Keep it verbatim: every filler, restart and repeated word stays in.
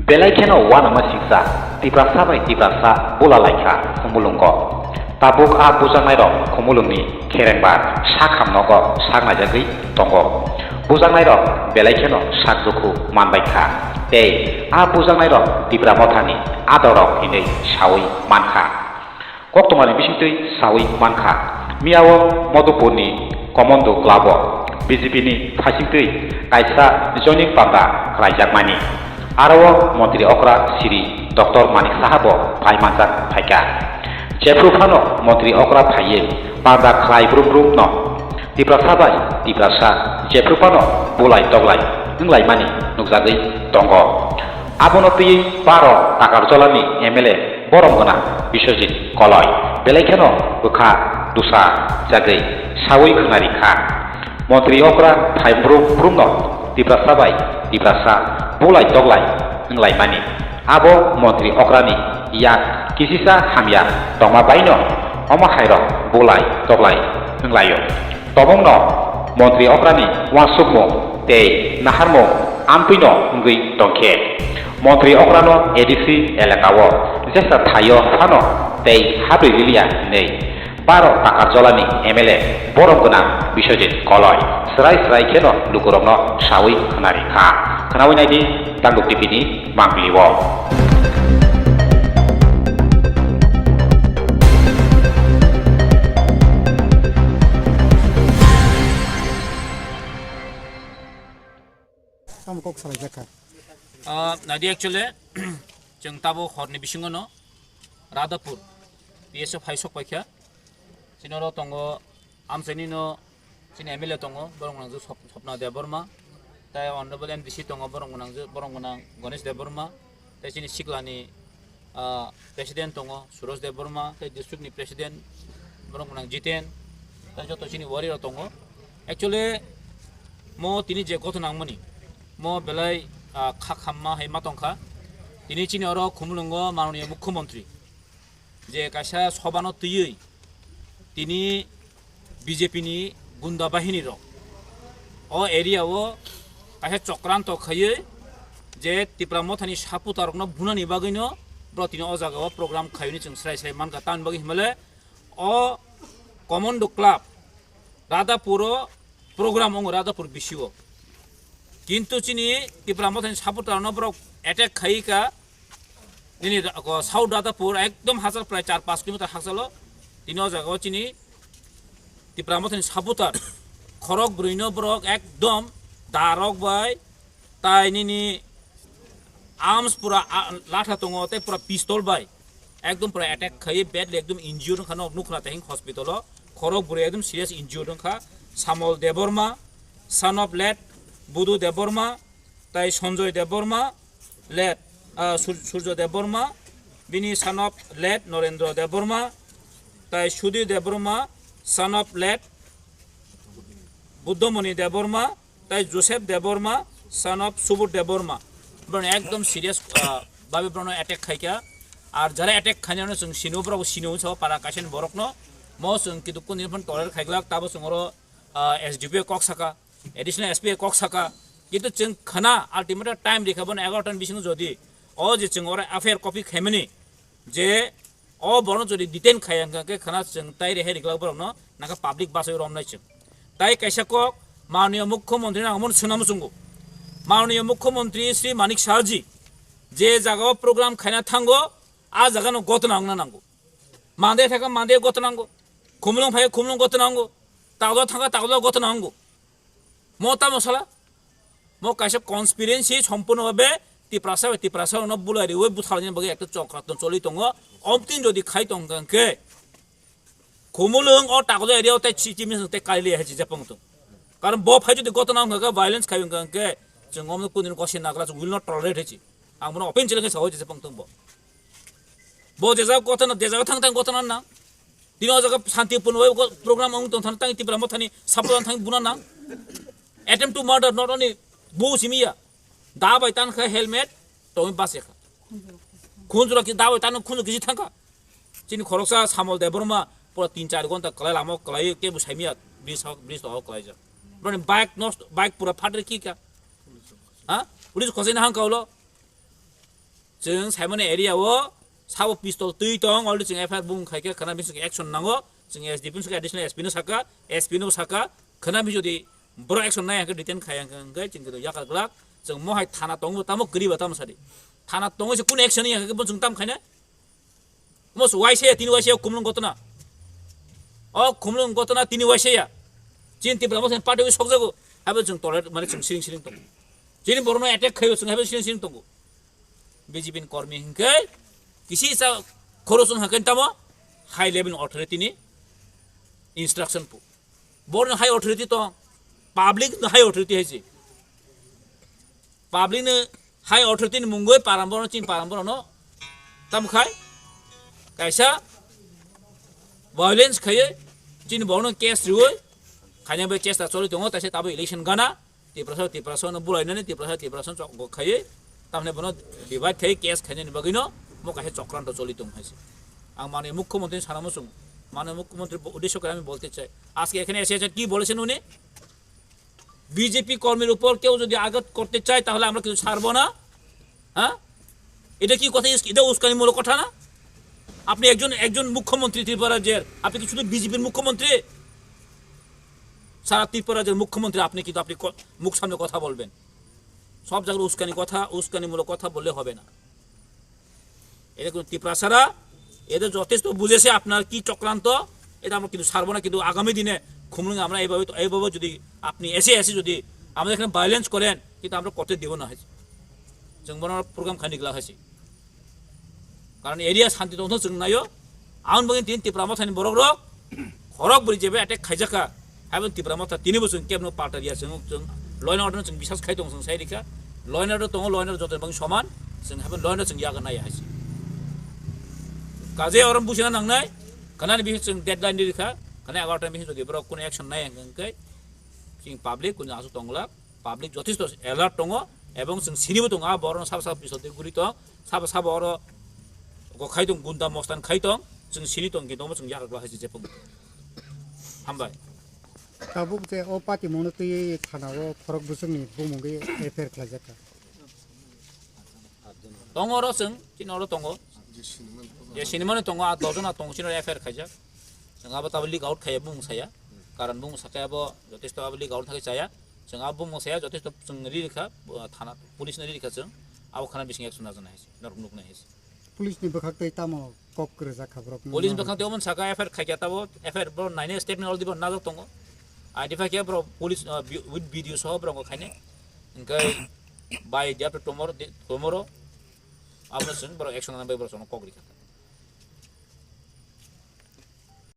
Belai kheno uanama singsa, Tiprasa bai Tiprasa bula laikha Khumulwngo. Tabuk a bujaknairok Khumulwngni kherengbar sak hamnogo sak naijagwi tongo. Bujaknairok belai kheno sak dukhu manbaikha, tei a bujaknairok Tipra Mothani adorok hinwi sawi mankha. Koktwmani bisingtwi sawi mankha, miyao Madhupurni Commando Club-o B J P ni phaisingtwi kaisa joining panda khlaijakmani. Aro montri okra Sri Doctor Manik Saha bo phai manjak phaikha. Jephru phano montri okra phaiwi panda khlai brum brum no Tiprasa bai Tiprasa jephru phano bulai toglai wnglaimani nukjagwi tongo. Abono twiwi baro Takarjolani M L A borom gwnang Biswajit Koloi belai kheno bwkha dusa jagwi sawi khwnari kha. Montri okra phai brum brumno Tiprasa bai Tiprasa bulai toglai wnglaimani. Abo montri okrani yak kisisa hamya tongma baino omo hairok bulai toglai wnglaio. Tobongno montri okrani uansukmung tei naharmung amtwino wngwi tongkhe, montri okrano A D C elakao jesa thaio phano tei habri lilia hinwi baro Takarjolani M L A borom gwnang Biswajit Koloi srai srai kheno lukurokno sawi khwnari kha. Khwnawi naidi Dangduk T V ni mangpili o. Tamo kok salai jakha. Ah, nadi actually, chwng tabo horni bisingo no Radhapur P S F hai sok paikha. Chini oro tongo, amchaini no chini M L A tongo, borok nangju Sop-, Sopna Debbarma, tai Honorable M D C tongo, borok nangju, borok nang Ganesh Debbarma, tai chini siklani ah, president tongo, Suresh Debbarma, tei district ni president, borok nang Jiten, tei joto chini warrior tongo. Actually, mo tini je koto nangmani, mo belai, ah, kha khamma hai ma tongkha. Tini chini oro Khumulwngo manoniya mukhyamantri, je kaisa sobano twiwi, tini B J P ni gunda bahini rok o area o kaisa chokranto khaiwi je Tipra Mothani supporter rokno bunani bagwino bro tini o jaga o program khaiwi chwng srai srai mankha, tamni bagwi himale o Commando Club Radhapur o program wngo Radhapur bisi o. Kintu chini Tipra Mothani supporter no borok attack khai ka. Nini ra-, ko South Radhapur ekdom hachal prai char panch kilometer hachalo. Tini o jaga o chini Tipra Mothani supporter khorok brwi no borok ekdom darok bai tai nini arms pura a-, latha tongo tei pura pistol bai. Ekdom pura attack khai badly ekdom injured wngkha nok nukha tei hospital o. Khorok bwrwi ekdom serious injured wngkha. Samol Debbarma, son of late Budu Debbarma, tai Sanjoy Debbarma, late, ah, Sur-, Surjo Debbarma, bini son of late Norendra Debbarma, tai Sudhir Debbarma, son of late Buddhamoni Debbarma, tai Joseph Debbarma, son of Subodh Debbarma. Borokni ekdom serious, ah, babe borokno attack khaikha. Ar jara attack khainano chwng sino, borok sino sa para kaisa ni borokno. Mo chwng kidukku ni phano toler khaiglak, tabo chwng oro, ah, S D P O kok saka, additional S P kok saka. Kintu chwng khana ultimate time rikha bono egaroh ta ni bisingo jodi o je chwng oro F I R copy khaimani je o borno jodi detain khaya hwnkha khe khana chwng tai rehai riklak borokno naka public bachai romnai chwng. Tai kaisa kok manoniya mukhyamantri nang mon swnam chwngo. Manoniya mukhyamantri Shri Manik Saha ji je jaga o program khaina thango, a jaga no gotna wngna nango. Mande thaka mande gotna nango. Khumulwng phai khumulwng gotna nango. Tagla thaka tagla gotna nango. Mo tamo sala? Mo kaisa conspiracy sompurno bhabe Tiprasa bai Tiprasa rokno bulai riwi butharni bagwi ekta chokra ton choli tongo. Omtin jodi khai tong khe Khumulwng o Takoja area o tei chi chimi te kali hai chi japang tung. Karon bo phai jodi gotona wngkha khe violence khai wngkha khe chwng omno kunu gosi nagra will not tolerate hai chi. Ang bono open challenge sao japang tung bo. Bo jejak gotona jejak thang thang gotona na. Tini o jaga shanti purno bai program ong tong thang tang Tipra Mothani support thang buna na. Attempt to murder not only bo simiya. Da bai tan kha helmet tong bas kha. Khunjura ki da bai tan khunjura ki thang kha. Chini khoroksa Samol Debbarma pura tin char gonta kwlai lama kwlai ke bo saimia bridge hok bridge hok kwlai ja. Broni bike nosto bike pura phatri ki ka. Ha? Police khosai na hang kaulo. Chwng saimani area o sabo pistol twi tong, already chwng F I R bung khaikha, khana bising action nango, chwng S D P no sakha, additional S P no sakha, S P no sakha, khana bi jodi borok action nai hwnkhe, detain khai hwnkhe, hwnkhe chwng khe yakar glak, chwng mohai thana tongo tamo kwrwi ba tamo sadi. Thana tongo se kun action ya hwnkhe bo chwng tam khaina. Mo se waisa ya, tini waisa ya, kumlung gotona. O kumlung gotona tini waisa ya. Chini Tipra Motha ni party wi sokjago, habo chwng tolerate, mane chwng siring siring tongo. Chini borokno attack khaio, chwng habo siring siring tongo. B J P ni kormi hinkhe kisi sa khorosong haken tamo high level authority ni instruction pu. Borno high authority tong, public no high authority haise. Public no high authority ni mungoi param borno, chini param borno tam khai kaisa violence khaiye, chini borno case rioi, khaina bai chesta choli tongo, taisa tabo election gana. Tiprasa, Tiprasa no bulainani, Tiprasa, Tiprasa chok go khaiwi, tamne bono divide khai case khainani bagwino mo kaisa chokranto choli tong haise. Ang mane mukhyamantri sana muchung, mane mukhyamantri bo-, uddesho kore ami bolte chai. Ajke ekhane ese ese ki bolechen uni? B J P কর্মীর উপর কেউ যদি আঘাত করতে চায় তাহলে আমরা কিছু ছাড়বো না। হ্যাঁ, এটা কি কথা? এটা উস্কানিমূলক কথা না? আপনি একজন, একজন মুখ্যমন্ত্রী ত্রিপুরা রাজ্যের, আপনি কি শুধু বিজেপির মুখ্যমন্ত্রী? সারা ত্রিপুরা রাজ্যের মুখ্যমন্ত্রী আপনি, কিন্তু আপনি ক-, মুখ সামনে কথা বলবেন। সব জায়গায় উস্কানি কথা, উস্কানিমূলক কথা বললে হবে না। এটা কোনো তিপ্রাসারা, এটা যথেষ্ট বুঝেছে আপনার কি চক্রান্ত, এটা আমরা কিন্তু ছাড়বো না। কিন্তু আগামী দিনে খুমলুঙে আমরা এইভাবে, এইভাবে যদি আপনি এসে এসে যদি আমাদের এখানে ভায়োলেন্স করেন, কিন্তু আমরা করতে দেবো না হয়েছে। Chwng bono program khaini glak hai se. Karon area shanti tongthok chwng naio. Aboni bagwi tini Tipra Mothani borok rok khorok bwrwi jeba attack khaijak kha. Haibo Tipra Motha tini bo chwng kebno palta riya chwng, chwng law and order no chwng bisas khai tong chwng sai rikha. Law and order tongo, law and order joto bagwi soman. Chwng haibo law and order chwng yago naiya hai se. Kaje orom busina nangnai. Kanani bihi chwng deadline di rikha. Kanai agarota bihi jodi borok kuno action nai hwnkhe chwng public kuno aswk tongwlak. Public jothesto alert tongo, ebong chwng sinibo tongo, ah, borokno sabo sabo pistol twi guri tong, sabo sabo oro go khai tong, gunda mostan khai tong, chwng sini tong, kintu omo chwng yakar glak hai se jepung. Hambai. Tabuk je o party mungno twi thana o khorok bwswkni bumungwi F I R khlaijak kha. Tongo oro chwng, chini oro tongo. Je sinimani tongo, ah, dojon ah tongo, chini oro F I R khaijak. Chwng abo tabuk leak out khaiya bumung saya. Karon bumung sakhe abo jothesto abo leak out thangwi chaya. Chwng abo bumung saya jothesto chwng ri rikha, ah, thana, police no ri rikha chwng. Abo khana bising action najaknai hai se, norok nuknai hai se. Police ni bwkhak tei tamo kok kwrwjak kha borok? Police bwkhak tei omo saka F I R khaikha tabo, F I R borok naine statement already borok najak tongo. Identify khe borok police, ah, bi-, with video soho borok khaine. Hwnkhe by day after tomorrow, di-, tomorrow abono chwng borok action nana bai borok chwngno kok rikha.